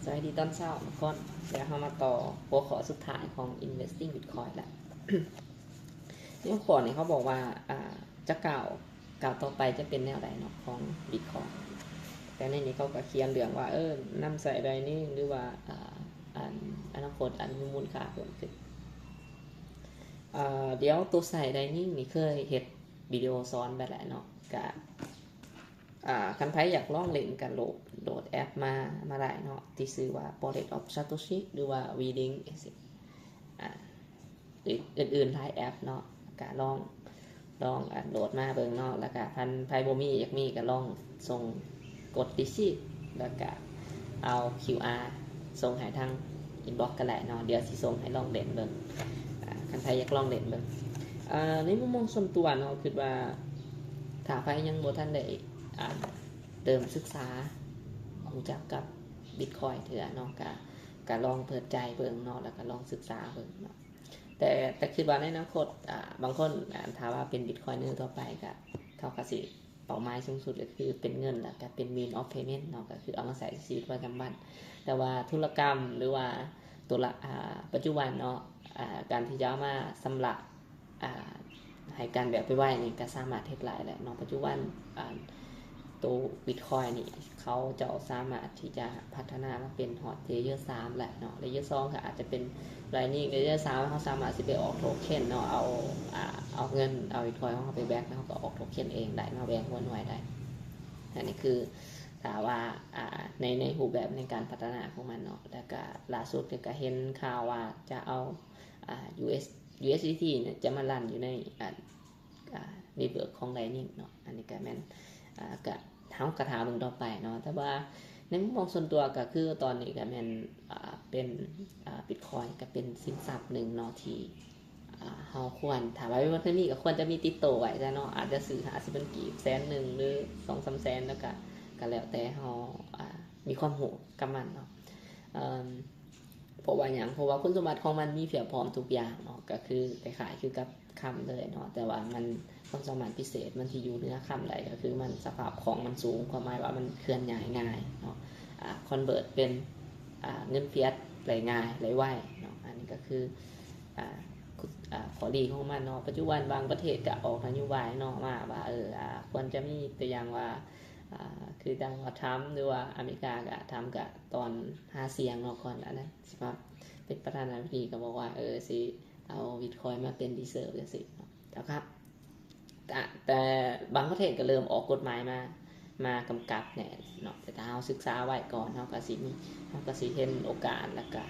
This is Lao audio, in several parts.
ສະບາຍດີຕອນເຊົ້າທຸກຄົນ. ດຽວເຮົາມາຕໍ່ຫົວຂໍ້ສຸດທ້າຍຂອງ Investing Bitcoin ລະ. ໃນຫົວຂໍ້ນີ້ເຂົາບອກວ່າ ອ່າ ຈະກ້າວ ກ້າວຕໍ່ໄປຈະເປັນແນວໃດເນາະຂອງ Bitcoin. ແຕ່ໃນນີ້ເຂົາກໍຂຽນເລື່ອງວ່າ ເອີ ນຳໃຊ້ໄດ້ນີ້ ຫຼືວ່າ ອ່າ ອັນ ອະນາຄົດອັນມີມູນຄ່າເພີ່ມຂຶ້ນ. ເອີ ດຽວໂຕໃຊ້ໄດ້ນີ້ ນີ້ເຄີຍເຮັດວິດີໂອສອນໄປແລ້ວເນາະ. ກະ ອ່າ ຄັນໃຜຢາກລອງຫຼິ້ນກະໂຫຼດ ໂຫຼດແອັບມາ ມາໄດ້ເນາະ ທີ່ຊື່ວ່າ Wallet of Satoshi ຫຼືວ່າ V-Link ຈັ່ງຊີ້. ອ່າ ອື່ນໆຫຼາຍແອັບເນາະ ກະລອງ ລອງ ອ່າ ໂຫຼດມາເບິ່ງເນາະ. ແລ້ວກະຄັນໃຜບໍ່ມີ ຢາກມີ ກະລອງສົ່ງ ກົດ Receive ແລ້ວກະເອົາ QR ສົ່ງໃຫ້ທາງ Inbox ກໍໄດ້ເນາະ. ດຽວຊິສົ່ງໃຫ້ລອງເຫຼັ້ນເບິ່ງ ອ່າ ຄັນໃຜຢາກລອງເຫຼັ້ນເບິ່ງ. ອ່າ ໃນມຸມມອງສ່ວນຕົວເນາະ ຄິດວ່າຖ້າໃຜຍັງບໍ່ທັນໄດ້ ອ່າ ເລີ່ມສຶກສາຮູ້ຈັກກັບ Bitcoin ເທື່ອເນາະ ກະ ກະລອງເປີດໃຈເບິ່ງເນາະ ແລ້ວກະລອງສຶກສາເບິ່ງເນາະ. ແຕ່ ແຕ່ຄິດວ່າໃນອະນາຄົດ ອ່າ ບາງຄົນ ອ່າ ຖ້າວ່າເປັນ Bitcoiner ທົ່ວໄປ ກະ ເຂົາກະຊິ ເປົ້າໝາຍສູງສຸດກໍຄືເປັນເງິນ ແລ້ວກໍເປັນ mean of payment ເນາະ ກໍຄືເອົາມາໃຊ້ໃນຊີວິດປະຈຳວັນ. ແຕ່ວ່າທຸລະກຳ ຫຼືວ່າ ຕຸລະ ອ່າ ປັດຈຸບັນເນາະ ອ່າ ການທີ່ຈະເອົາມາຊຳລະ ອ່າ ໃຫ້ການແບບໄວໆນີ້ກໍສາມາດເຮັດໄດ້ແລ້ວເນາະ. ປັດຈຸບັນ ອ່າ ໂຕ Bitcoin ນີ້ ເຂົາເຈົ້າສາມາດທີ່ຈະພັດທະນາມາເປັນຮອດ layer ສາມແລ້ວເນາະ. Layer ສອງກໍອາດຈະເປັນ Lightning, Layer ສາມ ເຮົາສາມາດຊິໄປອອກໂທເຄັນເນາະ ເອົາ ອ່າ ເອົາເງິນ ເອົາ Bitcoin ຂອງເຮົາໄປ back ແລ້ວເຮົາກໍອອກໂທເຄັນເອງໄດ້ເນາະ ແບ່ງຫົວໜ່ວຍໄດ້. ອັນນີ້ຄືຖ້າວ່າ ອ່າ ໃນ ໃນຮູບແບບໃນການພັດທະນາຂອງມັນເນາະ. ແລ້ວກໍລ່າສຸດກໍເຫັນຂ່າວວ່າຈະເອົາ ອ່າ US USDT ເນຍຈະມາຣັນຢູ່ໃນ ອ່າ ອ່າ network ຂອງ Lightning ເນາະ. ອັນນີ້ກໍແມ່ນ ອ່າ ກໍ ເຮົາກໍຖ້າເບິ່ງຕໍ່ໄປເນາະ. ແຕ່ວ່າໃນມຸມມອງສ່ວນຕົວກໍຄືຕອນນີ້ກໍແມ່ນ ອ່າ ເປັນ ອ່າ Bitcoin ກໍເປັນສິນຊັບໜຶ່ງເນາະທີ່ ອ່າ ເຮົາຄວນ ຖ້າວ່າມີ ກໍຄວນຈະມີຕິດໂຕໄວ້ຊະເນາະ. ອາດຈະຊື້ຫ້າສິບພັນກີບ ແສນໜຶ່ງ ຫຼື ສອງສາມແສນ ແລ້ວກໍ ກໍແລ້ວແຕ່ເຮົາ ອ່າ ມີຄວາມຮູ້ກັບມັນເນາະ. ເອີ ເພາະວ່າຫຍັງ? ເພາະວ່າຄຸນສົມບັດຂອງມັນມີພຽບພ້ອມທຸກຢ່າງເນາະ ກໍຄືຄ້າຍໆຄືກັບຄຳເລີຍເນາະ ແຕ່ວ່າມັນ ຄວາມສາມາດພິເສດມັນທີ່ຢູ່ເໜືອຄຳໄດ້ ກໍຄືມັນ ສະພາບຄ່ອງມັນສູງ ຄວາມໝາຍວ່າມັນເຄື່ອນຍ້າຍງ່າຍເນາະ ອ່າ convert ເປັນ ອ່າ ເງິນຟຽດໄດ້ງ່າຍ ໄດ້ໄວເນາະ. ອັນນີ້ກໍຄື ອ່າ ຂໍ້ດີຂອງມັນເນາະ. ປັດຈຸບັນບາງປະເທດກໍອອກນະໂຍບາຍເນາະ ມາວ່າ ເອີ ອ່າ ຄວນຈະມີ ຕົວຢ່າງວ່າ ອ່າ ຄືດັ່ງວ່າ Trump ຫຼືວ່າອາເມລິກາ ກໍ Trump ກໍຕອນຫາສຽງເນາະ ກ່ອນອັນນັ້ນຊິມາເປັນປະທານາທິບໍດີ ກໍບອກວ່າ ເອີ ຊິເອົາ Bitcoin ມາເປັນ reserve ຈັ່ງຊີ້ເນາະ. ແຕ່ ແຕ່ບາງປະເທດກໍເລີ່ມອອກກົດໝາຍມາ ມາກຳກັບແດ່ເນາະ. ແຕ່ຖ້າເຮົາສຶກສາໄວ້ກ່ອນ ເຮົາກໍຊິມີ ເຮົາກໍຊິເຫັນໂອກາດ ແລ້ວກໍ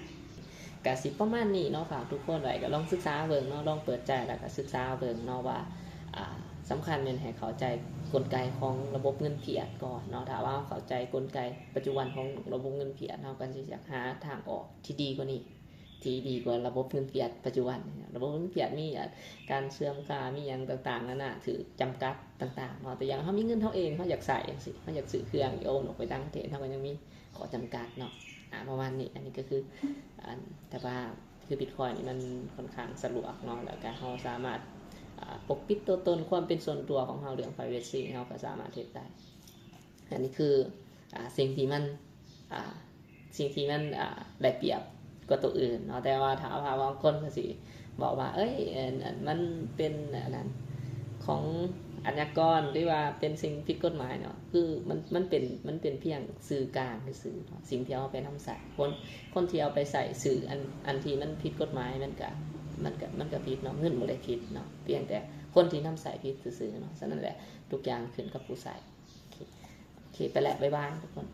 ກໍຊິປະມານນີ້ເນາະ. ຝາກທຸກຄົນໄວ້ ກໍລອງສຶກສາເບິ່ງເນາະ ລອງເປີດໃຈ ແລ້ວກໍສຶກສາເບິ່ງເນາະວ່າ ອ່າ ສຳຄັນແມ່ນໃຫ້ເຂົ້າໃຈກົນໄກຂອງລະບົບເງິນຟຽດກ່ອນເນາະ. ຖ້າວ່າເຮົາເຂົ້າໃຈກົນໄກປັດຈຸບັນຂອງລະບົບເງິນຟຽດ ເຮົາກໍຊິຢາກຫາທາງອອກທີ່ດີກວ່ານີ້ ທີ່ດີກວ່າລະບົບເງິນຟຽດປັດຈຸບັນ. ລະບົບເງິນຟຽດມີ ອ່າ ການເສື່ອມຄ່າ ມີຫຍັງຕ່າງໆນານາ ຖືກຈຳກັດຕ່າງໆເນາະ. ຕົວຢ່າງ ເຮົາມີເງິນເຮົາເອງ ເຮົາຢາກໃຊ້ຈັ່ງຊີ້ ເຮົາຢາກຊື້ເຄື່ອງ ໂອນອອກໄປຕ່າງປະເທດ ເຮົາກໍຍັງມີຂໍ້ຈຳກັດເນາະ ອ່າ ປະມານນີ້. ອັນນີ້ກໍຄື ອັນ ແຕ່ວ່າຄື Bitcoin ນີ້ມັນຄ່ອນຂ້າງສະດວກເນາະ ແລ້ວກໍເຮົາສາມາດ ອ່າ ປົກປິດຕົວຕົນ ຄວາມເປັນສ່ວນຕົວຂອງເຮົາ ເລື່ອງ privacy ເຮົາກໍສາມາດເຮັດໄດ້. ອັນນີ້ຄື ອ່າ ສິ່ງທີ່ມັນ ອ່າ ສິ່ງທີ່ມັນ ອ່າ ໄດ້ປຽບກວ່າໂຕອື່ນເນາະ. ແຕ່ວ່າຖ້າ ຖ້າບາງຄົນກໍຊິບອກວ່າ ເອີຍ ອັນ ອັນ ມັນເປັນ ອັນນັ້ນ ຂອງອາຊຍາກອນ ຫຼືວ່າເປັນສິ່ງຜິດກົດໝາຍເນາະ. ຄືມັນ ມັນເປັນ ມັນເປັນພຽງສື່ກາງຊື່ໆເນາະ ສິ່ງທີ່ເຮົາໄປນຳໃຊ້. ຄົນ ຄົນທີ່ເອົາໄປໃຊ້ສື່ອັນ ອັນທີ່ມັນຜິດກົດໝາຍ ມັນກະ ມັນກະ ມັນກະຜິດເນາະ ເງິນບໍ່ໄດ້ຜິດເນາະ ພຽງແຕ່ຄົນທີ່ນຳໃຊ້ຜິດຊື່ໆເນາະ. ສະນັ້ນແຫຼະ ທຸກຢ່າງຂຶ້ນກັບຜູ້ໃຊ້. ໂອເຄ ໂອເຄ ໄປແລ້ວ ບາຍບາຍທຸກຄົນ.